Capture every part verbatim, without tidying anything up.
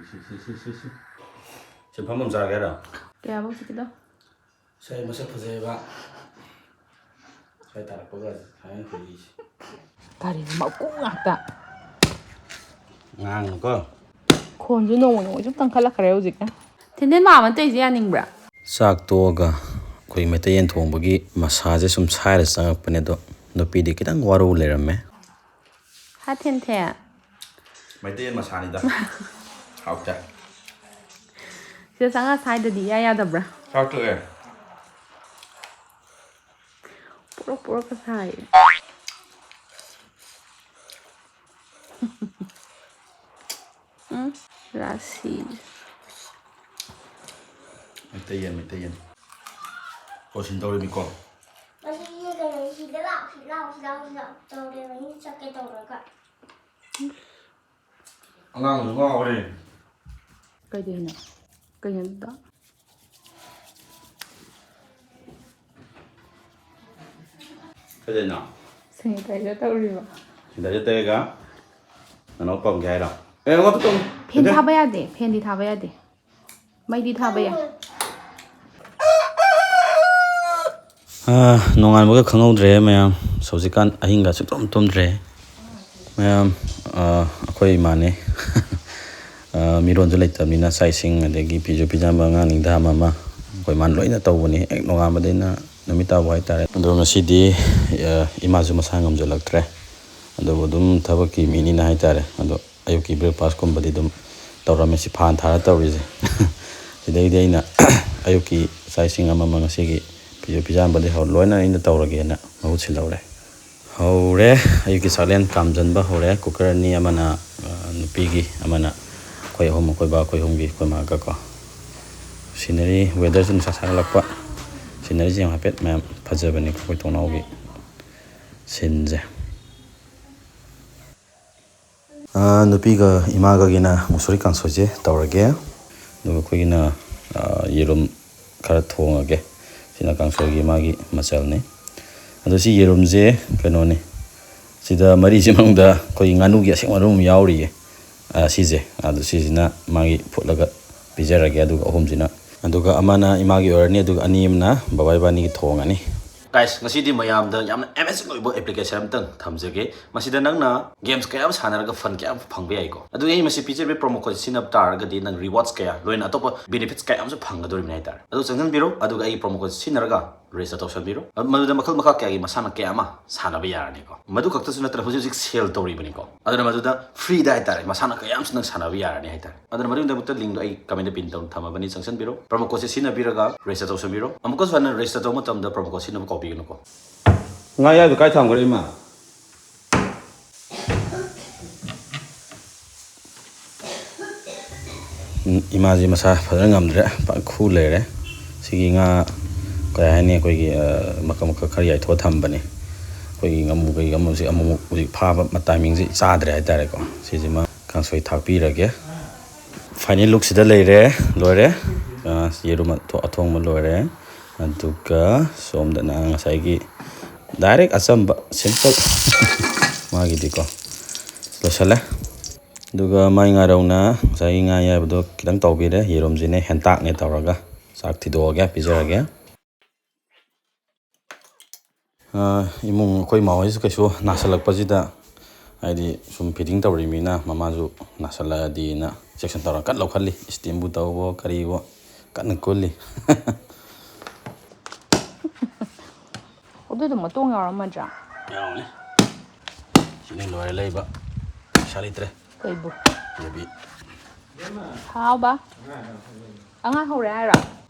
ꯁꯤ, ꯁꯤ, ꯁꯤ, ꯁꯤ, ꯁꯤ꯫ ꯁꯤ ꯐꯝꯐꯝ ꯆꯥꯒꯦ ꯍꯥꯏꯔꯣ? ꯀꯌꯥꯕꯨ ꯍꯧꯖꯤꯛꯀꯤꯗꯣ? ꯁꯤ ꯃꯁꯛ ꯐꯖꯩꯕ꯫ ꯁ꯭ꯋꯥꯏ ꯇꯥꯔꯛꯄꯒ ꯁꯥꯏꯅ ꯐꯖꯩꯁꯦ꯫ ꯀꯔꯤꯅꯣ ꯃꯀꯨ ꯉꯥꯛꯇ꯫ ꯉꯥꯡꯅꯨꯀꯣ꯫ ꯈꯣꯟꯁꯨ ꯅꯣꯡꯃ ꯅꯣꯡꯃꯒꯤ ꯁꯨꯝ ꯇꯪꯈꯠꯂꯛꯈ꯭ꯔꯦ ꯍꯧꯖꯤꯛꯅ꯫ ꯊꯤꯟꯗꯤꯟ ꯃꯥꯃ ꯇꯧꯔꯤꯁꯦ ꯌꯥꯅꯤꯡꯕ꯭ꯔꯥ? ꯆꯥꯛ ꯇꯣꯛꯑꯒ ꯑꯩꯈꯣꯏ ꯃꯩꯇꯩ ꯌꯦꯟ ꯊꯣꯡꯕꯒꯤ ꯃꯁꯥꯁꯦ ꯁꯨꯝ ꯁꯥꯏꯔ ꯆꯪꯉꯛꯄꯅꯦ, ꯑꯗꯣ ꯅꯨꯄꯤꯗꯤ ꯈꯤꯇꯪ ꯋꯥꯔꯧ ꯂꯩꯔꯝꯃꯦ꯫ ꯍꯥ ꯊꯦꯟꯊꯦ꯫ ꯃꯩꯇꯩ ꯌꯦꯟ ꯃꯁꯥꯅꯤꯗ꯫ ꯍꯥꯎꯇꯦ꯫ ꯁꯤꯗ ꯆꯪꯉ ꯁꯥꯏꯗꯗꯤ ꯏꯌꯥ ꯌꯥꯗꯕ꯭ꯔꯥ? ꯆꯥꯛ ꯇꯣꯛꯑꯦ꯫ ꯄꯣꯔꯣꯛ ꯄꯣꯔꯣꯛꯀ ꯁꯥꯏ꯫ ꯎꯝ, ꯔꯥꯁꯤ꯫ ꯃꯩꯇꯩ ꯌꯦꯟ, ꯃꯩꯇꯩ ꯌꯦꯟ꯫ ꯀꯣꯆꯤꯡ ꯇꯧꯔꯤꯃꯤꯀꯣ꯫ ꯃꯁꯤꯒꯤ ꯀꯩꯅꯣ ꯁꯤꯗ ꯂꯥꯛꯑꯣ, ꯁꯤ ꯂꯥꯛꯑꯣ, ꯁꯤ ꯂꯥꯛꯑꯣ, ꯁꯤ ꯂꯥꯛꯑꯣ ꯇꯧꯔꯦ, ꯃꯍꯤꯛ ꯆꯠꯀꯦ ꯇꯧꯔꯒ꯫ ꯑꯉꯥꯡꯁꯨ ꯉꯥꯎꯔꯦ꯫ ꯀꯩꯗꯧꯔꯤꯅꯣ? ꯀꯩꯅꯣ ꯑꯗꯨꯗꯣ? ꯀꯩꯗꯧꯔꯤꯅꯣ? Sanitizer ꯇꯧꯔꯤꯕ꯫ Sanitizer ꯇꯩꯔꯒ ꯅꯅꯥꯎ ꯄꯝꯒꯦ ꯍꯥꯏꯔꯣ? ꯑꯦ, ꯑꯃꯠꯇ ꯇꯧꯅꯨ꯫ ꯐꯦꯟ ꯊꯥꯕ ꯌꯥꯗꯦ, ꯐꯦꯟꯗꯤ ꯊꯥꯕ ꯌꯥꯗꯦ꯫ ꯃꯩꯗꯤ ꯊꯥꯕ ꯌꯥꯏ꯫ ꯑꯥ, ꯅꯣꯡꯉꯥꯟꯕꯒ ꯈꯪꯍꯧꯗ꯭ꯔꯦ ꯃꯌꯥꯝ꯫ ꯍꯧꯖꯤꯛꯀꯥꯟ ꯑꯍꯤꯡꯒ ꯁꯨꯛꯇꯨꯝ ꯇꯨꯝꯗ꯭ꯔꯦ ꯃꯌꯥꯝ꯫ ꯑꯥ, ꯑꯩꯈꯣꯏ ꯏꯃꯥꯅꯦ꯫ ꯑꯥ, ꯃꯤꯔꯣꯟꯁꯨ ꯂꯩꯇꯕꯅꯤꯅ ꯆꯥꯛ ꯏꯁꯤꯡ ꯑꯗꯒꯤ ꯐꯤꯁꯨ ꯐꯤꯖꯥꯝꯕ ꯑꯉꯥꯡ ꯅꯤꯡꯊꯥꯝ ꯑꯃ ꯑꯩꯈꯣꯏ ꯏꯃꯥꯅ ꯂꯣꯏꯅ ꯇꯧꯕꯅꯤ ꯍꯦꯛ ꯅꯣꯡꯉꯥꯟꯕꯗꯩꯅ ꯅꯨꯃꯤꯠ ꯇꯥꯕꯨ ꯍꯥꯏꯇꯥꯔꯦ꯫ ꯑꯗꯣ ꯉꯁꯤꯗꯤ, ꯑꯥ, ꯏꯃꯥꯁꯨ ꯃꯁꯥ ꯉꯝꯖꯜꯂꯛꯇ꯭ꯔꯦ꯫ ꯑꯗꯨꯕꯨ ꯑꯗꯨꯝ ꯊꯕꯛꯀꯤ ꯃꯤꯅꯤꯅ ꯍꯥꯏꯇꯥꯔꯦ꯫ ꯑꯗꯣ ꯑꯌꯨꯛꯀꯤ breakfast ꯀꯨꯝꯕꯗꯤ ꯑꯗꯨꯝ ꯇꯧꯔꯝꯃꯦ꯫ ꯁꯤ ꯐꯥꯟ ꯊꯥꯔ ꯇꯧꯔꯤꯁꯦ꯫ ꯁꯤꯗꯩꯗꯤ ꯑꯩꯅ ꯑꯌꯨꯛꯀꯤ ꯆꯥꯛ ꯏꯁꯤꯡ ꯑꯃ ꯑꯃ ꯉꯁꯤꯒꯤ ꯐꯤꯁꯨ ꯐꯤꯖꯥꯝꯕꯗꯤ ꯍꯧ-, ꯂꯣꯏꯅ ꯑꯩꯅ ꯇꯧꯔꯒꯦꯅ ꯃꯍꯨꯠ ꯁꯤꯜꯍꯧꯔꯦ꯫ ꯍꯧꯔꯦ꯫ ꯑꯌꯨꯛꯀꯤ ꯆꯥꯛꯂꯦꯟ ꯀꯥꯝꯖꯟꯕ ꯍꯧꯔꯦ꯫ Cooker ꯑꯅꯤ, ꯑꯃꯅ, ꯑ, ꯅꯨꯄꯤꯒꯤ, ꯑꯃꯅ ꯑꯩꯈꯣꯏ ꯑꯍꯨꯝ, ꯑꯩꯈꯣꯏ ꯕꯥ, ꯑꯩꯈꯣꯏ ꯑꯍꯨꯝꯒꯤ, ꯑꯩꯈꯣꯏ ꯃꯥꯒꯀꯣ꯫ Scenery, weatherꯁꯨ ꯅꯨꯡꯁꯥ ꯁꯥꯒꯠꯂꯛꯄ꯫ Sceneryꯁꯦ ꯌꯥꯝ ꯍꯥꯏꯐꯦꯠ ꯃꯌꯥꯝ ꯐꯖꯕꯅꯦ ꯑꯩꯈꯣꯏ ꯊꯣꯡꯅꯥꯎꯒꯤ sceneꯁꯦ꯫ ꯑꯥ, ꯅꯨꯄꯤꯒ ꯏꯃꯥꯒꯒꯤꯅ ꯃꯨꯁꯣꯔꯤ ꯀꯥꯡꯁꯣꯏꯁꯦ ꯇꯧꯔꯒꯦ꯫ ꯑꯗꯨꯒ ꯑꯩꯈꯣꯏꯒꯤꯅ, ꯑꯥ, ꯌꯦꯔꯨꯝ ꯈꯔ ꯊꯣꯡꯉꯒꯦ꯫ ꯁꯤꯅ ꯀꯥꯡꯁꯣꯏꯒꯤ ꯃꯥꯒꯤ ꯃꯆꯜꯅꯤ꯫ ꯑꯗꯣ ꯁꯤ ꯌꯦꯔꯨꯝꯁꯦ ꯀꯩꯅꯣꯅꯤ꯫ ꯁꯤꯗ ꯃꯔꯤꯁꯤ ꯃꯅꯨꯡꯗ ꯑꯩꯈꯣꯏꯒꯤ ꯉꯥꯅꯨꯒꯤ ꯑꯁꯦꯡꯕ ꯃꯔꯨꯝ ꯑꯃ ꯌꯥꯎꯔꯤꯌꯦ꯫ ꯑ, ꯁꯤꯁꯦ, ꯑꯗꯨ ꯁꯤꯁꯤꯅ ꯃꯥꯒꯤ ꯐꯨꯠꯂꯒ ꯄꯤꯖꯔꯒꯦ, ꯑꯗꯨꯒ ꯑꯍꯨꯝꯁꯤꯅ, ꯑꯗꯨꯒ ꯑꯃꯅ ꯏꯃꯥꯒꯤ ꯑꯣꯏꯔꯅꯤ, ꯑꯗꯨꯒ ꯑꯅꯤ ꯑꯃꯅ ꯕꯕꯥ ꯏꯕꯥꯅꯤꯒꯤ ꯊꯣꯡꯉꯅꯤ꯫ Guys, ꯉꯁꯤꯗꯤ ꯃꯌꯥꯝꯗ ꯌꯥꯝꯅ ꯑꯦꯃꯦꯖꯤꯡ ꯑꯣꯏꯕ ꯑꯦꯄ꯭ꯂꯤꯀꯦꯁꯟ ꯑꯃꯇꯪ ꯊꯝꯖꯒꯦ꯫ ꯃꯁꯤꯗ ꯅꯪꯅ ꯒꯦꯝꯁ ꯀꯌꯥ ꯑꯃ ꯁꯥꯟꯅꯔꯒ ꯐꯟ ꯀꯌꯥ ꯑꯃ ꯐꯪꯕ ꯌꯥꯏꯀꯣ꯫ ꯑꯗꯨꯒ ꯑꯩ ꯃꯁꯤ ꯄꯤꯖꯔꯤꯕ ꯄ꯭ꯔꯣꯃꯣ ꯀꯣꯗ ꯁꯤꯖꯤꯟꯅꯕ ꯇꯥꯔꯒꯗꯤ ꯅꯪ ꯔꯤꯋꯥꯔꯗꯁ ꯀꯌꯥ, ꯂꯣꯏꯅ ꯑꯇꯣꯞꯄ ꯕꯦꯅꯤꯐꯤꯠꯁ ꯀꯌꯥ ꯑꯃꯁꯨ ꯐꯪꯒꯗꯧꯔꯤꯕꯅꯤ ꯍꯥꯏꯇꯥꯔꯦ꯫ ꯑꯗꯨ ꯆꯪꯁꯤꯟꯕꯤꯔꯣ, ꯑꯗꯨꯒ ꯑꯩꯒꯤ ꯄ꯭ꯔꯣꯃꯣ ꯀꯣꯗ ꯁꯤꯖꯤꯟꯅꯔꯒ ꯔꯦꯖꯤꯁꯇꯔ ꯇꯧꯁꯟꯕꯤꯔꯣ꯫ ꯃꯗꯨꯗ ꯃꯈꯜ ꯃꯈꯥ ꯀꯌꯥꯒꯤ ꯃꯁꯥꯟꯅ ꯀꯌꯥ ꯑꯃ ꯁꯥꯟꯅꯕ ꯌꯥꯔꯅꯤꯀꯣ꯫ ꯃꯗꯨ ꯈꯛꯇꯁꯨ ꯅꯠꯇꯅ ꯍꯧꯖꯤꯛ ꯍꯧꯖꯤꯛ ꯁꯦꯜ ꯇꯧꯔꯤꯕꯅꯤꯀꯣ꯫ ꯑꯗꯨꯅ ꯃꯗꯨꯗ ꯐ꯭ꯔꯤꯗ ꯍꯥꯏꯇꯥꯔꯦ, ꯃꯁꯥꯟꯅ ꯀꯌꯥ ꯑꯃꯁꯨ ꯅꯪ ꯁꯥꯟꯅꯕ ꯌꯥꯔꯅꯤ ꯍꯥꯏꯇꯥꯔꯦ꯫ ꯑꯗꯨꯅ ꯃꯗꯨꯒꯤꯗꯃꯛꯇ ꯂꯤꯡꯗꯣ ꯑꯩ ꯀꯃꯦꯟꯗ ꯄꯤꯟ ꯇꯧꯅ ꯊꯝꯃꯕꯅꯤ, ꯆꯪꯁꯤꯟꯕꯤꯔꯣ꯫ Promo ꯀꯣꯗꯁꯦ ꯁꯤꯖꯤꯟꯅꯕꯤꯔꯒ register ꯇꯧꯁꯟꯕꯤꯔꯣ꯫ ꯑꯃꯨꯛꯀꯁꯨ ꯍꯟꯅ ꯔꯦꯖꯤꯁꯇꯔ ꯇꯧꯕ ꯃꯇꯝꯗ ꯄ꯭ꯔꯣꯃꯣ ꯀꯣꯗ ꯁꯤꯖꯤꯟꯅꯕ ꯀꯥꯎꯕꯤꯒꯅꯨꯀꯣ꯫ ꯉꯥ ꯑꯌꯥꯏꯕꯗꯣ ꯀꯥꯏ ꯊꯝꯈ꯭ꯔꯦ, ꯏꯃꯥ? ꯎꯝ, ꯏꯃꯥꯁꯤ ꯃꯁꯥ ꯐꯖꯅ ꯉꯝꯗ꯭ꯔꯦ, ꯄꯪꯈꯨ ꯂꯩꯔꯦ꯫ ꯁꯤꯒꯤ ꯉꯥ, ꯀꯩ ꯍꯥꯏꯅꯤ, ꯑꯩꯈꯣꯏꯒꯤ, ꯑ, ꯃꯀꯛ ꯃꯀꯛ ꯈꯔ ꯌꯥꯏꯊꯣꯛꯑ ꯊꯝꯕꯅꯤ꯫ ꯑꯩꯈꯣꯏꯒꯤ ꯉꯥꯃꯨ ꯀꯩ ꯉꯥꯃꯨꯁꯦ ꯑꯃꯨꯛ ꯍꯧꯖꯤꯛ ꯐꯥꯕ ꯃ-, ꯇꯥꯏꯃꯤꯡꯁꯦ ꯆꯥꯗ꯭ꯔꯦ ꯍꯥꯏꯇꯥꯔꯦꯀꯣ꯫ ꯁꯤꯁꯤꯃ ꯀꯥꯡꯁꯣꯏ ꯊꯥꯛꯄꯤꯔꯒꯦ꯫ ꯐꯥꯏꯅꯦꯜ ꯂꯨꯛꯁꯤꯗ ꯂꯩꯔꯦ, ꯂꯣꯏꯔꯦ꯫ ꯑ, ꯌꯦꯔꯨꯝ ꯑꯊꯣ-, ꯑꯊꯣꯡꯕ ꯂꯣꯏꯔꯦ꯫ ꯑꯗꯨꯒ ꯁꯣꯝꯗꯅ ꯉꯁꯥꯏꯒꯤ ꯗꯥꯏꯔꯦꯛ ꯑꯆꯝꯕ, ꯁꯤꯝꯄꯜ꯫ ꯃꯥꯒꯤꯗꯤꯀꯣ ꯂꯣꯏꯁꯜꯂꯦ꯫ ꯑꯗꯨꯒ ꯃꯥꯏ ꯉꯥꯔꯧꯅ ꯉꯁꯥꯏꯒꯤ ꯉꯥ ꯑꯌꯥꯏꯕꯗꯣ ꯈꯤꯇꯪ ꯇꯧꯕꯤꯔꯦ, ꯌꯦꯔꯨꯝꯁꯤꯅꯦ ꯍꯦꯟꯇꯥꯛꯅꯦ ꯇꯧꯔꯒ ꯆꯥꯛ ꯊꯤꯗꯣꯛꯑꯒꯦ, ꯄꯤꯖꯔꯒꯦ꯫ ꯑ, ꯏꯃꯨꯡ ꯑꯩꯈꯣꯏ ꯃꯥꯍꯣꯏꯁꯨ ꯀꯩꯁꯨ ꯅꯥꯁꯜꯂꯛꯄꯁꯤꯗ, ꯍꯥꯏꯗꯤ ꯁꯨꯝ ꯐꯤꯗꯤꯡ ꯇꯧꯔꯤꯃꯤꯅ ꯃꯃꯥꯁꯨ ꯅꯥꯁꯜꯂꯛꯑꯗꯤꯅ ꯆꯦꯛꯁꯤꯟ ꯊꯧꯔꯥꯡ ꯀꯟꯅ ꯂꯧꯈꯠꯂꯤ꯫ ꯏꯁꯇꯤꯝꯕꯨ ꯇꯧꯕꯣ ꯀꯔꯤꯕꯣ ꯀꯟꯅ ꯀꯨꯜꯂꯤ꯫ ꯑꯗꯨꯗꯣ ꯃꯇꯣꯡ ꯌꯥꯎꯔꯝꯃꯗ꯭ꯔꯥ? ꯌꯥꯎꯔꯝꯅꯤ꯫ ꯁꯤꯅ ꯂꯣꯏꯔꯦ ꯂꯩꯕ꯫ ꯄꯩꯁꯥ ꯂꯩꯇ꯭ꯔꯦ꯫ ꯀꯩꯕꯨ? ꯕꯦꯕꯤ꯫ ꯍꯥꯎꯕ? ꯑꯉꯥꯡ ꯍꯧꯔꯦ ꯍꯥꯏꯔꯣ?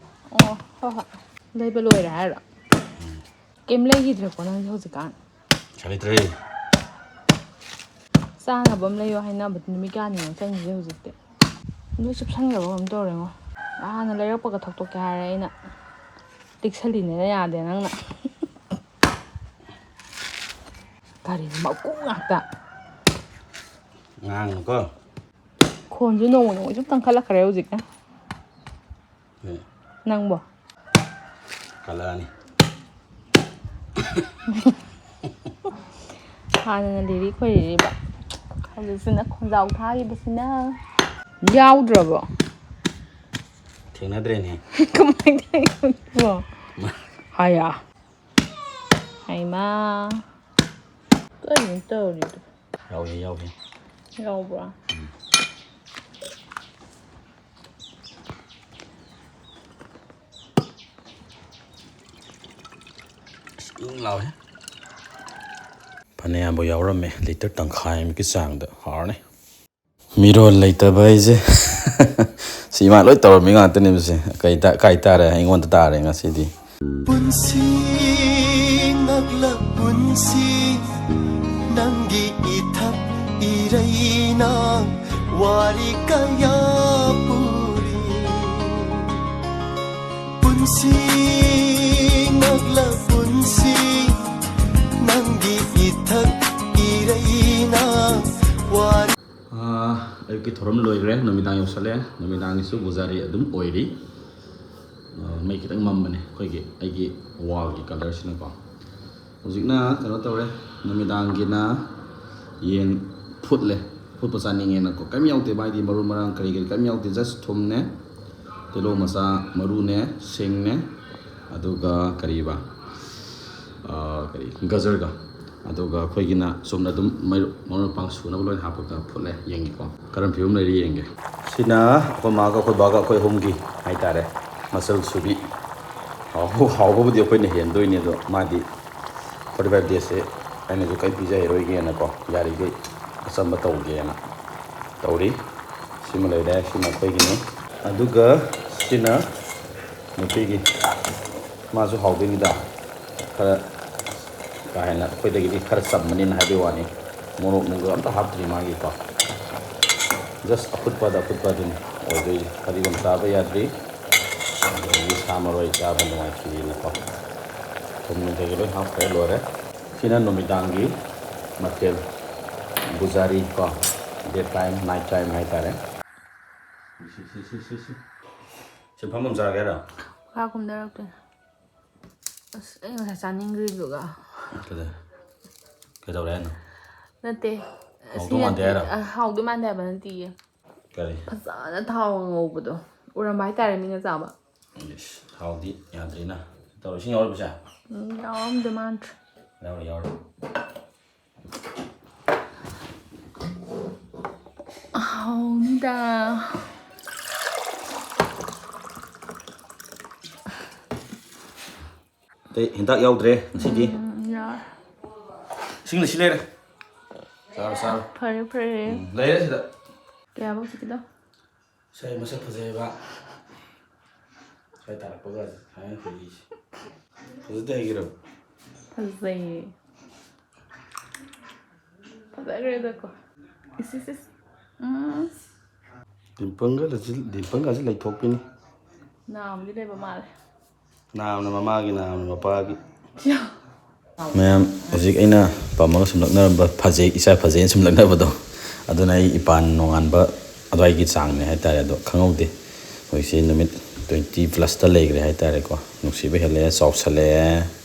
ꯑꯣ, ꯍꯣꯏ, ꯍꯣꯏ꯫ ꯂꯩꯕ ꯂꯣꯏꯔꯦ ꯍꯥꯏꯔꯣ? ꯀꯩꯝ ꯂꯩꯈꯤꯗ꯭ꯔꯦꯀꯣ ꯅꯪꯗꯤ ꯍꯧꯖꯤꯛꯀꯥꯟ? ꯄꯩꯁꯥ ꯂꯩꯇ꯭ꯔꯦ꯫ ꯆꯥꯅꯕ ꯑꯃ ꯂꯩꯌꯣ ꯍꯥꯏꯅꯕꯗ ꯅꯨꯃꯤꯠ ꯀꯌꯥꯅꯤꯅꯣ ꯆꯪꯉꯤꯁꯦ ꯍꯧꯖꯤꯛꯇꯤ? ꯂꯣꯏ ꯆꯨꯞꯁꯟꯈ꯭ꯔꯕ ꯀꯩꯅꯣꯝ ꯇꯧꯔꯦꯉꯣ꯫ ꯍꯥꯟꯅ ꯂꯩꯔꯛꯄꯒ ꯊꯛꯇꯣꯛꯀꯦ ꯍꯥꯏꯔꯦ ꯑꯩꯅ꯫ ꯂꯤꯛꯁꯜꯂꯤꯅꯦꯅ ꯌꯥꯗꯦ ꯅꯪꯅ꯫ ꯀꯔꯤꯅꯣ ꯃꯀꯨ ꯉꯥꯛꯇ꯫ ꯉꯥꯡꯅꯨꯀꯣ꯫ ꯈꯣꯟꯁꯨ ꯅꯣꯡꯃ ꯅꯣꯡꯃꯒꯤ ꯁꯨꯝ ꯀꯟꯈꯠꯂꯛꯈ꯭ꯔꯦ ꯍꯧꯖꯤꯛꯅ꯫ ꯍꯣꯏ꯫ ꯅꯪꯕꯣ? ꯀꯜꯂꯛꯑꯅꯤ꯫ ꯍꯥꯟꯅꯅ ꯂꯤꯔꯤ ꯈꯣꯏꯔꯤꯕ꯫ ꯍꯧꯖꯤꯛꯁꯤꯅ ꯈꯣꯟꯖꯥꯎ ꯊꯥꯈꯤꯕꯁꯤꯅ꯫ ꯌꯥꯎꯗ꯭ꯔꯕꯣ? ꯊꯦꯡꯅꯗ꯭ꯔꯦꯅꯦ꯫ ꯀꯃꯥꯏꯅ ꯇꯧꯔꯤꯅꯣ? ꯍꯥꯏꯌꯥ꯫ ꯍꯩꯃꯥ꯫ ꯀꯔꯤꯅꯣ ꯇꯧꯔꯤꯗꯣ? ꯌꯥꯎꯏ ꯌꯥꯎꯏ꯫ ꯌꯥꯎꯕ꯭ꯔꯥ? ꯑꯁ, ꯏꯪ ꯂꯥꯎꯋꯦ꯫ ꯐꯅꯌꯥꯝꯕꯨ ꯌꯥꯎꯔꯝꯃꯦ, ꯂꯤꯇꯔ ꯇꯪꯈꯥꯏꯃꯨꯛꯀꯤ ꯆꯥꯡꯗ꯫ ꯍꯥꯎꯔꯅꯤ꯫ ꯃꯤꯔꯣꯜ ꯂꯩꯇꯕ ꯑꯩꯁꯦ꯫ ꯁꯤ ꯏꯃꯥ ꯂꯣꯏ ꯇꯧꯔꯝꯃꯤ ꯉꯥꯛꯇꯅꯦꯕꯁꯦ꯫ ꯀꯩ ꯇꯥ-, ꯀꯥꯏ ꯇꯥꯔꯦ? ꯑꯩꯉꯣꯟꯗ ꯇꯥꯔꯦ ꯉꯁꯤꯗꯤ꯫ ꯄꯨꯟꯁꯤ ꯉꯛꯂ ꯄꯨꯟꯁꯤ ꯅꯪꯒꯤ ꯏꯊꯛ ꯏꯔꯩꯅ ꯋꯥꯔꯤ ꯀꯌꯥ ꯄꯨꯔꯤ꯫ ꯄꯨꯟꯁꯤ ꯉꯛꯂ ꯄꯨꯟꯁꯤ ꯅꯪꯒꯤ ꯏꯊꯛ ꯏꯔꯩꯅ ꯋꯥꯔꯤ꯫ ꯑꯥ, ꯑꯌꯨꯛꯀꯤ ꯊꯧꯔꯝ ꯂꯣꯏꯈ꯭ꯔꯦ, ꯅꯨꯃꯤꯗꯥꯡ ꯌꯧꯁꯜꯂꯦ꯫ ꯅꯨꯃꯤꯗꯥꯡꯒꯤꯁꯨ ꯕꯨꯖꯥꯔꯤ ꯑꯗꯨꯝ ꯑꯣꯏꯔꯤ꯫ ꯑꯥ, ꯃꯩ ꯈꯤꯇꯪ ꯃꯝꯕꯅꯦ ꯑꯩꯈꯣꯏꯒꯤ, ꯑꯩꯒꯤ ꯋꯥꯜꯒꯤ ꯀꯂꯔꯁꯤꯅꯀꯣ꯫ ꯍꯧꯖꯤꯛꯅ ꯀꯩꯅꯣ ꯇꯧꯔꯦ, ꯅꯨꯃꯤꯗꯥꯡꯒꯤꯅ ꯌꯦꯟ ꯐꯨꯠꯂꯦ꯫ ꯐꯨꯠꯄ ꯆꯥꯅꯤꯡꯉꯦꯅꯀꯣ꯫ ꯀꯩꯝ ꯌꯥꯎꯗꯦ ꯃꯥꯏꯗꯤ, ꯃꯔꯨ ꯃꯔꯥꯡ ꯀꯔꯤ ꯀꯔꯤ ꯀꯩꯝ ꯌꯥꯎꯗꯦ, just ꯊꯨꯝꯅꯦ, ꯇꯤꯜꯍꯧ ꯃꯆꯥ ꯃꯔꯨꯅꯦ, ꯁꯤꯡꯅꯦ, ꯑꯗꯨꯒ ꯀꯔꯤꯕ, ꯑꯥ, ꯀꯔꯤ, ꯒꯖꯔꯒ, ꯑꯗꯨꯒ ꯑꯩꯈꯣꯏꯒꯤꯅ ꯆꯨꯝꯅ ꯑꯗꯨꯝ ꯃꯔꯨ ꯃꯔꯣꯏ ꯃꯄꯥꯡ ꯁꯨꯅꯕ ꯂꯣꯏꯅ ꯍꯥꯞꯄꯒ ꯐꯨꯠꯂꯦ꯫ ꯌꯦꯡꯒꯦꯀꯣ, ꯀꯔꯝ ꯐꯤꯕꯝ ꯂꯩꯔꯤ ꯌꯦꯡꯒꯦ꯫ ꯁꯤꯅ ꯑꯩꯈꯣꯏ ꯃꯥꯒ ꯑꯩꯈꯣꯏ ꯕꯥꯒ ꯑꯩꯈꯣꯏ ꯑꯍꯨꯝꯒꯤ ꯍꯥꯏꯇꯥꯔꯦ, ꯃꯆꯜ ꯁꯨꯕꯤ꯫ ꯍꯥꯎꯕ-, ꯍꯥꯎꯕꯕꯨꯗꯤ ꯑꯩꯈꯣꯏꯅ ꯍꯦꯟꯗꯣꯏꯅꯦ, ꯑꯗꯣ ꯃꯥꯗꯤ forty five days ꯁꯦ ꯑꯩꯅꯁꯨ ꯀꯔꯤꯝ ꯄꯤꯖꯔꯣꯏꯒꯦꯅꯀꯣ, ꯌꯥꯔꯤꯈꯩ ꯑꯆꯝꯕ ꯇꯧꯒꯦꯅ ꯇꯧꯔꯤ꯫ ꯁꯤꯃ ꯂꯩꯔꯦ, ꯁꯤꯅ ꯑꯩꯈꯣꯏꯒꯤꯅꯤ꯫ ꯑꯗꯨꯒ ꯁꯤꯅ ꯅꯨꯄꯤꯒꯤ, ꯃꯥꯁꯨ ꯍꯥꯎꯗꯣꯏꯅꯤꯗ꯫ ꯈꯔ ꯀꯥ ꯍꯦꯟꯅ ꯑꯩꯈꯣꯏꯗꯒꯤꯗꯤ ꯈꯔ ꯆꯝꯕꯅꯤꯅ ꯍꯥꯏꯕꯒꯤ ꯋꯥꯅꯤ꯫ ꯃꯣꯔꯣꯛ ꯅꯨꯡꯒ ꯑꯝꯇ ꯍꯥꯞꯇ꯭ꯔꯤ ꯃꯥꯒꯤꯀꯣ꯫ Just ꯑꯐꯨꯠꯄꯗ ꯑꯐꯨꯠꯄꯗꯨꯅꯤ ꯑꯣꯏꯗꯣꯏꯁꯦ꯫ ꯐꯗꯤꯒꯣꯝ ꯆꯥꯕ ꯌꯥꯗ꯭ꯔꯤ, ꯑꯗꯒꯤ ꯁꯥ ꯃꯔꯣꯏ ꯆꯥꯕ ꯅꯨꯡꯉꯥꯏꯇ꯭ꯔꯤꯅꯀꯣ꯫ ꯊꯨꯝ ꯅꯨꯡ ꯀꯩꯀꯩ ꯂꯣꯏ ꯍꯥꯞꯈ꯭ꯔꯦ, ꯂꯣꯏꯔꯦ꯫ ꯁꯤꯅ ꯅꯨꯃꯤꯗꯥꯡꯒꯤ ꯃꯊꯦꯜ, ꯕꯨꯖꯥꯔꯤ ꯀꯣ, day time, night time ꯍꯥꯏꯇꯥꯔꯦ꯫ ꯁꯤ, ꯁꯤ, ꯁꯤ, ꯁꯤ, ꯁꯤ꯫ ꯁꯤ ꯐꯝꯐꯝ ꯆꯥꯒꯦ ꯍꯥꯏꯔꯣ? ꯃꯈꯥ ꯀꯨꯝꯊꯔꯛꯇꯣꯏꯅꯦ꯫ ꯑꯁ, ꯑꯩ ꯉꯁꯥꯏ ꯆꯥꯅꯤꯡꯈ꯭ꯔꯤꯗꯨꯒ꯫ ꯀꯩꯗꯧ-, ꯀꯩꯗꯧꯔꯦ ꯍꯥꯏꯅꯣ? ꯅꯠꯇꯦ, ꯍꯥꯎꯗꯧ ꯃꯥꯟꯗꯦ ꯍꯥꯏꯔꯣ? ꯑ, ꯍꯥꯎꯗꯣꯏ ꯃꯥꯟꯗꯦ ꯍꯥꯏꯕ ꯅꯠꯇꯦꯌꯦ꯫ ꯀꯔꯤ? ꯐꯖꯅ ꯊꯥꯎ ꯉꯧꯕꯗꯣ ꯎꯔꯝꯕ ꯍꯥꯏꯇꯥꯔꯦ, ꯃꯤꯅ ꯆꯥꯕ꯫ ꯏꯁ, ꯍꯥꯎꯗꯤ ꯌꯥꯗ꯭ꯔꯤꯅ꯫ ꯇꯧꯔꯣ, ꯏꯁꯤꯡ ꯌꯥꯎꯔꯕꯁꯦ? ꯎꯝ, ꯌꯥꯎꯔꯝꯗꯣꯏ ꯃꯥꯟꯗ꯭ꯔꯦ꯫ ꯌꯥꯎꯔꯣ, ꯌꯥꯎꯔꯣ꯫ ꯍꯥꯎꯅꯤꯗ꯫ ꯑꯇꯩ ꯍꯦꯟꯇꯥꯛ ꯌꯥꯎꯗ꯭ꯔꯦ ꯉꯁꯤꯗꯤ꯫ ꯎꯝ, ꯌꯥꯔꯦ꯫ ꯏꯁꯤꯡ ꯂꯩꯁꯤ ꯂꯩꯔꯦ꯫ ꯆꯥꯔꯣ, ꯆꯥꯔꯣ꯫ ꯐꯔꯦ, ꯐꯔꯦ꯫ ꯎꯝ, ꯂꯩꯔꯦ ꯁꯤꯗ꯫ ꯀꯌꯥꯕꯨ ꯍꯧꯖꯤꯛꯀꯤꯗꯣ? ꯁꯥꯏ ꯃꯁꯛ ꯐꯖꯩꯕ꯫ ꯁꯥꯏ ꯇꯥꯔꯛꯄꯒ ꯍꯥꯏꯅ ꯐꯖꯩꯁꯦ꯫ ꯐꯖꯗꯦ ꯍꯥꯏꯒꯤꯔꯕ? ꯐꯖꯩꯌꯦ꯫ ꯐꯖꯈ꯭ꯔꯦꯗꯀꯣ꯫ ꯏꯁ, ꯏꯁ, ꯏꯁ꯫ ꯎꯝ꯫ ꯗꯤꯝꯄꯜꯒ ꯂꯩꯆꯤꯜ-, ꯗꯤꯝꯄꯜꯒꯁꯦ ꯂꯩꯊꯣꯛꯄꯤꯅꯤ꯫ ꯅꯥꯕꯗꯤ ꯂꯩꯕ ꯃꯥꯜꯂꯦ꯫ ꯅꯥꯝꯅ ꯃꯃꯥꯒꯤ, ꯅꯥꯝꯅ ꯃꯄꯥꯒꯤ꯫ ꯃꯌꯥꯝ ꯍꯧꯖꯤꯛ ꯑꯩꯅ ꯄꯥꯝꯃꯒ ꯁꯨꯝ ꯂꯛꯅꯔꯝꯕ ꯐꯖꯩ, ꯏꯆꯥ ꯐꯖꯩꯅ ꯁꯨꯝ ꯂꯛꯅꯕꯗꯣ, ꯑꯗꯨꯅ ꯑꯩ ꯏꯄꯥꯟ ꯅꯣꯡꯉꯥꯟꯕ ꯑꯗꯨꯋꯥꯏꯒꯤ ꯆꯥꯡꯅꯦ ꯍꯥꯏꯇꯥꯔꯦ꯫ ꯑꯗꯣ ꯈꯪꯍꯧꯗꯦ, ꯍꯧꯖꯤꯛꯁꯦ ꯅꯨꯃꯤꯠ twenty plusꯇ ꯂꯩꯈ꯭ꯔꯦ ꯍꯥꯏꯇꯥꯔꯦꯀꯣ꯫ ꯅꯨꯡꯁꯤꯕ ꯍꯦꯜꯂꯛꯑꯦ, ꯆꯥꯎꯁꯜꯂꯛꯑꯦ꯫